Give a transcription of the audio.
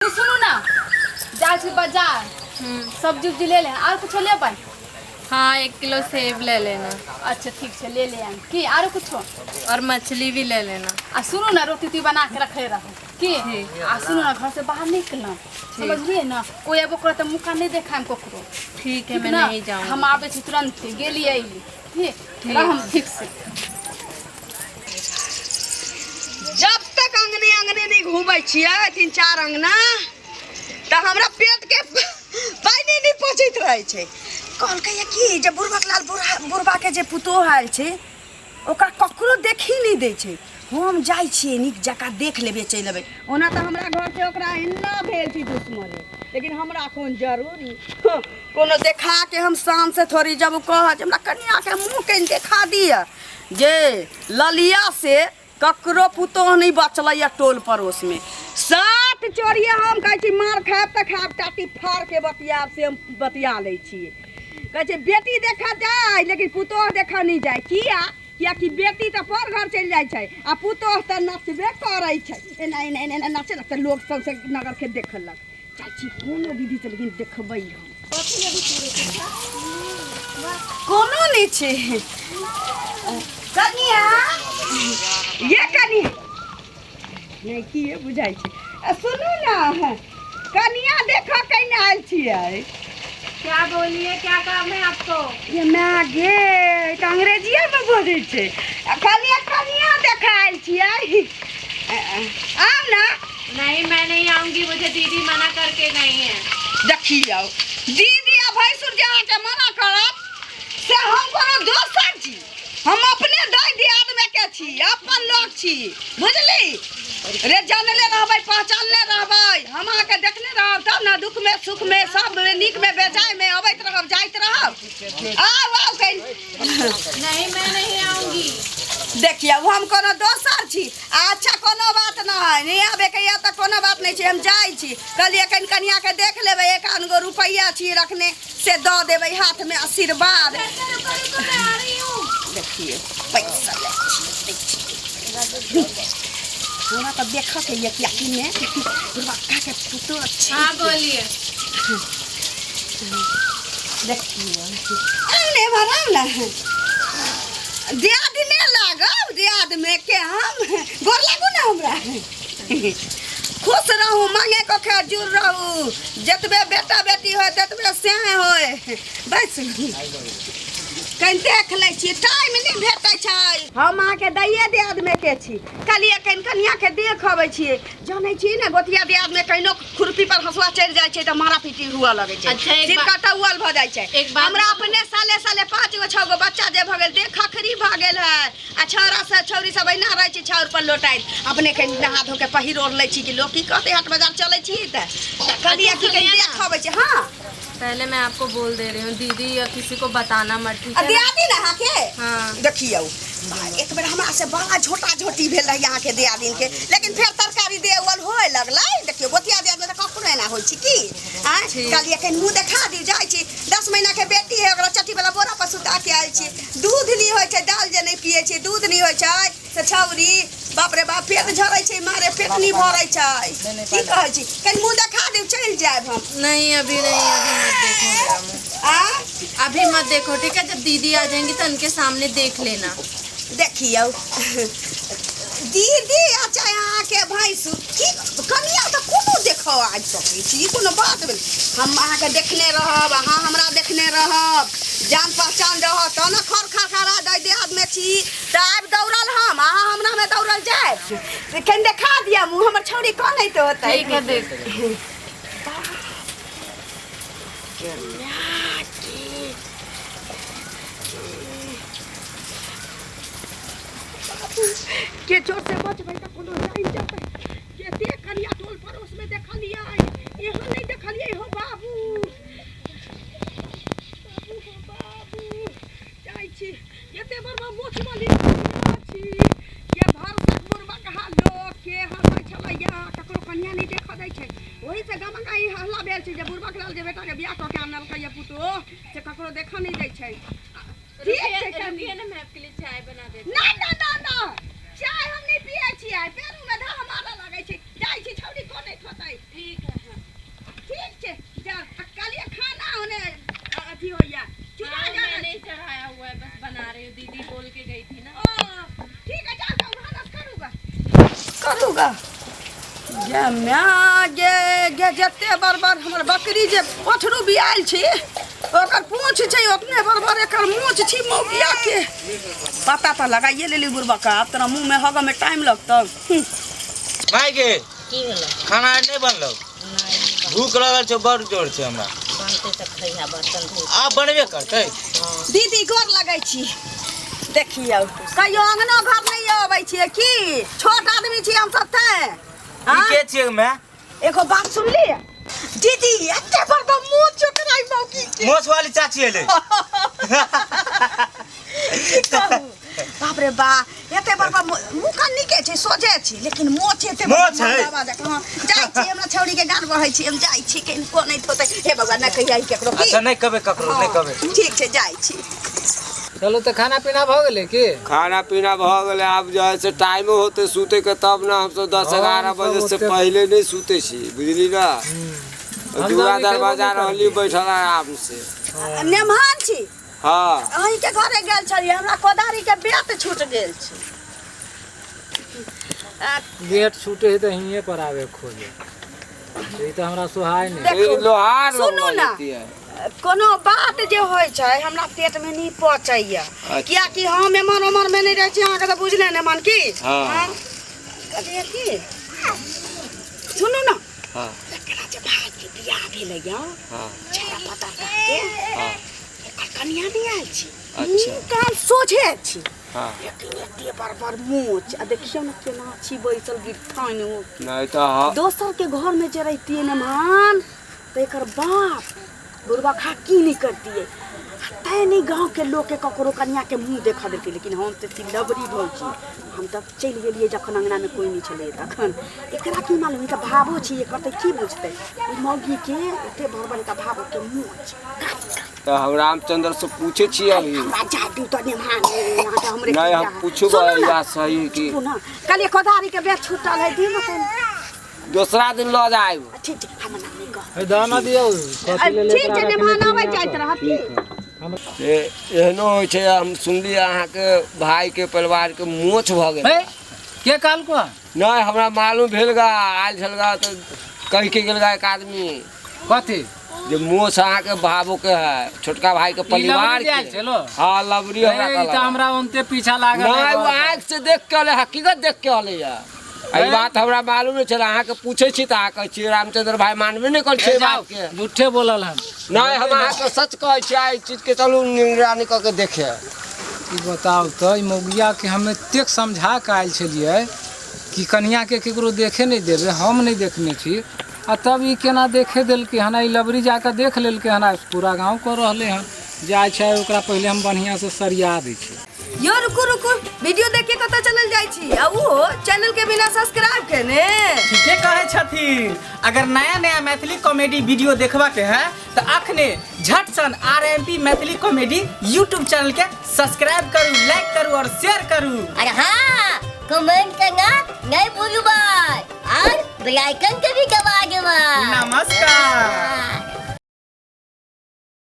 सुनू सुनू ना, जाइ छी बाजार, सब्जी उब्जी ले ले, आर कुछो लेबै? हाँ, 1 किलो सेब ले लेना। अच्छा ठीक छै, ले ले आएम। की आरो कुछो? और मछली भी ले लेना। आ सुनू ना, रोटी उटी बना के रखे रहू की। आ सुनू ना, घर से बाहर निकलम, समझलिए ना? कोई एबो करत तऽ मुँह नहि देखाएम ककरो। ठीक है, मैं ना? नहीं जाऊँगी। हम आबै छी तुरंत, गेली अइली। ठीक, रहम ठीक से। जब तक अंगने अंगने नहीं घूमै छियै 3-4 अंगना, तऽ हमरा पेट के पानि नहि पचैत रहै छै। कहलकै कि जे बुढ़बाक लाल बुढ़बा के जे पुतोह आयल छै, ओकरा ककरो देखी नहि दै छै। हम जाइ छियै, नीक जकाँ देख लेबै, चलि अबै। ओना तऽ हमरा घरसँ ओकरा एना भेल छै दुश्मनी, लेकिन हमरा कोन जरूरी? कोनो देखा के हम शानसँ थोड़ी जब कहत जे हमरा कनियाके मुँह कनि देखा दिअ, जे ललिया से ककरो पुतोह नहि बचलैए टोल पड़ोसमे। 7 चोरिए हम कहै छी, मार खायब तऽ खायब, टाटी फाड़ के बतियाब से हम बतिया लै छियै। कहै छै बेटी देखऽ जाइ, लेकिन पुतोह देखऽ नहि जाइ। किया? कियाकि बेटी तऽ पर घर चलि जाइ छै आ पुतोह तऽ नचबे करै छै, एना एना एना एना नचे लगतै, लोक सौंसे नगरके देखलक। जाइ छी कोनो विधिसँ, लेकिन देखबै हम। कोनो नहि छै। कनिया, ये कनिया, नहि की बुझाइ छै। आ सुनू ने कनिया, देखऽ कहिने आयल छियै। क्या बोलिए, क्या काम है आपको? ये माय गे, ई तऽ अंग्रेजिएमे बजै छै। आ कनिया, कनिया देखऽ आयल छियै, आउ ने। नहीं, मैं नहीं आऊंगी, मुझे दीदी मना करके गई है। देखियौ दीदी आ भैंसुर जे अहाँके मना करत से हम कोनो दोसर छी? हम अपने दाइ दियादमे के छी, अपन लोक छी, बुझली रे? जानले रहबै, पहचानले रहबै, हम अहाँके देखने रहब तब ने। दुखमे सुखमे सबमे, नीकमे बेजायमे अबैत रहब, जाइत रहब। आउ आउ कनि। नहीं, मैं नहीं आऊंगी। देखियौ, हम कोनो दोसर छी? अच्छा, कोनो बात नहि, नहि आबैके यऽ तऽ कोनो बात नहि छै, हम जाइ छी। कहलियै कनि कनियाके देख लेबै, एक आध गो रुपैआ छी रखने, से दऽ देबै हाथमे आशीर्वाद। रुको रुको, मैं आ रही हूँ। देखियौ, पैसा लै छियै, दै छियै। हमरा तऽ देखऽके यऽ, कियाकि ने बुढ़बक्काके पुतोह छै। हाँ, बोलिए। देखियौ, आउ ने एम्हर, आउ ने। दियादने लागब, दियादमे के हम। गोर लागू ने हमरा। खुश रहू, मांगे को खजूर रहू, जतबे बेटा बेटी होय ततबे सेहे होय। बस कनि देख लै छी, टाइम नहि भेटै छै। हम अहाँके दैये दियादमे के छी, कहलियै कनि कनियाके देख अबै छियै। जानै छी ने, गोतिया दियादमे कहिनो खुरपी पर हँसुआ चढ़ि जाइ छै तऽ मारा पीटी हुअ लगै छै। अच्छा, एक सिर कटौअल भऽ जाइ छै। एक बात हमरा अपने साले साले 5 गो 6 गो बच्चा जे भऽ गेल, देह खखरी भऽ गेल है, आ छौड़ा से छौरी सब एना रहै छै छाउर पर लोटाइत। अपने कनि नहा धो के पहिर ओढ़ लै छी कि लोक की कहतै, हाट बाजार चलै छी तऽ कहलियै कि कनि सुनिए ना। देख अबै छी। हाँ। पहले मैं आपको बोल दे रही हूँ, दीदी या किसी को बताना मत, ठीक आ है ना? दियादी ने अहाँके? हाँ। देखियौ, एक बेर हमरा से बड़ा झोटा झोटी भेल रहै अहाँके दियादिन के, लेकिन फेर तरकारी देवल होए लगलै। देखियौ, गोतिया दियाद तऽ ककरो एना होइ छै की? आँय, कहलियै कनि मुँह देखा दियौ, जाइ छी। 10 महीना के बेटी है, ओकरा चट्टी वाला बोरा पर सुता के आयल छी। दूध नहि होइ छै, दाल जे नहि पियै छै, दूध नहि होइ छै से छौरी, बाप रे बाप, पेट झरै छै मारे, पेट नहि भरै छै। की कहै छी, कनि मुँह देखा दियौ, चलि जायब हम। नहीं, अभी नहीं, अभी मत देखो मेरा मुँह। आ अभी मत देखो, ठीक है? जब दीदी आ जाएंगी तो उनके सामने देख लेना। देखियौ दीदी, आ चाहे अहाँके भैंसुर की, कनिया तऽ कोनो देखऽ आबि सकै छी, ई कोनो बात भेल? हम अहाँके देखने रहब, अहाँ हमरा देखने रहब, जान पहचान रहत तहन ने। खर खरखरा दै देहातमे छी तऽ आबि दौड़ल हम, अहाँ हमरामे दौड़ल जायब। कनि देखा दिअ मुँह हमर, छौड़ी कनैत होतै। ठीक है, देख। के चोर से बचबै तऽ कोनो जानि जेतै। कते कनिया टोल पड़ोस में देखलियै, यहाँ नहि देखलियै। हो बाबू, बाबू हो बाबू, जाइ छी। एते बड़का मोछ वाली कनिया छी के भरसक बुढ़बा कहा लोक के हँसै छलैया, ककरो कनिया नहि देखऽ दै छै। ओहि से गमगा ई हल्ला भेल छै जे बुढ़बा के लाल जे बेटा के बियाह कऽ के आनलकै पुतोह, से ककरो देखऽ नहि दै छै। ठीक छै कनी। रुकिए ना, मैं आपके लिए चाय बना देती। ना ना ना ना, चाय हम नहि पियै छियै, पेरू में धाह मारऽ लगै छै। जाइ छी, छौड़ी कनैत होतै। ठीक है। गे माय गे गे, जते बड़ हमर बकरी जे पछरू बियायल छी ओकर पूँछ छै ओतने बड़ एकर मूछ छी मौगिया के। पता तऽ लगाइए लेली बुढ़बा का, आब तोरा मुँह में हगऽ में टाइम लगतौ। माय गे, की भेलै? खाना आर नहि बनलौ? भूख लगल छै बड़ जोर छै हमरा। बनतै तऽ खैहा, बर्तन धो। आब बनबे करतै। दीदी गोर लगै छी। देखियौ कहियो अंगनो घर नहि अबै छियै की? छोट आदमी छी हमसब तैं। ई के छियै माय? एगो बात सुनली दीदी, एते बड़का मुँह चोकराइ मौगी के। मोछ वाली चाची एलै। की कहू, बाप रे बा, एते बड़का मुँह कान नीके छै, सोझे छी, लेकिन मोछ एते मोछ है। बाबा जकाँ। जाइ छी, हमरा छौड़ी के गान बहै छी, हम जाइ छी, किनको नहि थोतै। हे बौआ, नहि कहिया केकरो की। अच्छा, नहि कहबै ककरो, नहि कहबै। ठीक छै, जाइ छी। चलू तऽ खाना पीना भऽ गेलै की? खाना पीना भऽ गेलै। आब जे है से टाइमो होतै सुतैके तब ने। हमसब 10 हँ, 11 हमसब बजे से ओते पहिले नहि सुतै छी, बुझली ने? हम दुरा अभी खेबो दरवाजा नहि रहली करलियै। बैठल आराम से। नेमहान छी? हँ। अहीँके घरे गेल छलियै, हमरा कोदारी के बेत छूट गेल छै। गेट छूटे है तऽ हियें पर आवे खोजे, ई तऽ हमरा सोहाय नहि। देखू, ई लोहार सुनू लग ने। जैतियै। कोनो बात जे होइ छै हमरा पेटमे नहि पचैया, कियाकि हम एमहर ओमहरमे नहि रहै छी, अहाँके तऽ बुझले ने मन की। हँ। कहलियै की, सुनू ने। हँ। एकरा जे भाइके बियाह भेलैया, हँ। छौड़ा पता के, हँ। एकर कनिया नहि आयल छी। अच्छा। मुँह कान सोझे छी, हँ। लेकिन एते बड़ बड़ मोच, आ देखियौ ने केना छी बैसल गिरथान ओ। नहि तऽ दोसर के घर में जे रहितियै नेमान तऽ एकर बाप बुढ़बा खा की नहि करतियै, तैं नहि गाँव के लोक के ककरो कनिया के मुँह देखऽ देलकै। लेकिन हम तऽ छी लबरी भौजी, हम तऽ चलि गेलियै जखन अंगना में कोइ नहि छलै तखन। एकरा की मालूम, एकर भावो छी एकर तऽ की बुझतै ई मौगी के एते बड़ बड़ एकर भावो के मोच। तऽ हम रामचंद्र से पूछे छियै अभी। हमरा जादू तऽ नेमान अहाँके हमरे नहि, हम पूजा है। पूछबै। सुनू ई ने, बात सही है कि? चुपू ना, कहलियै कोदारी के बेच छूटल है, दियौ ने तनी। दोसरा दिन लऽ जायब। ठीक छै, हमर नाम नहि कहब। हे दाना दियौ कथी लेल। ठीक एकरा छै रखने नेमान, छी अबै हियाँ जाइत पर? रहत की? से एहनो होइ छै। हम सुनलियै अहाँके भाईके परिवारके मोछ भऽ गेल। हे, के कहलको? नहि, हमरा मालूम भेल गा, आयल छल गा तऽ कहि के गेल गा एक आदमी। कथी? जे मोछ अहाँके भावो के है, छोटका भाई के ई परिवार लबरी जे आयल के। छलो? हाँ, लबरी हमरा हे, ई तऽ कहलक। हमरा ओनते पीछा लागल है नहि, ओ घर पर। आँखि से देख के अलै, हकीकत देख के अलै है। ई बात हमरा मालूम नहि छलै। अहाँके पूछै छी तऽ अहाँ कहै छी रामचंद्र भाई मानबे नहि करै छै हे, जाउ, बात के। झूठे बोलल हन। नहि, हम अहाँके सच कहै छी। एहि चीजके चलू निगरानी कऽ के देखे। ई बताउ तऽ, ई मौगिया के हम एतेक समझा के आयल छलियै कि कनिया के केकरो देखे नहि देबै, हम नहि देखने छी, आ तब ई केना देखे देलकै हन? ई लबरी जाकऽ देख लेलकै हन, आ पूरा गाँव कऽ रहलै हन। जाइ छै, ओकरा पहिले हम बढ़िआँ से सरिया दै छी। यो रुकू रुकू, वीडियो देख के कतऽ चलल जाइ छी, आ उहो चैनल के बिना सब्सक्राइब केने? ठीके कहै छथिन। अगर नया नया मैथिली कॉमेडी वीडियो देखबा के है तऽ अखने झट सन RMP Maithili comedy YouTube channel के सब्सक्राइब करू, लाइक करू और शेयर करू। अरे हाँ, कमेंट करना नहीं भूलू भाई, और बेल आइकन के भी दबा देबै। नमस्कार। हाँ।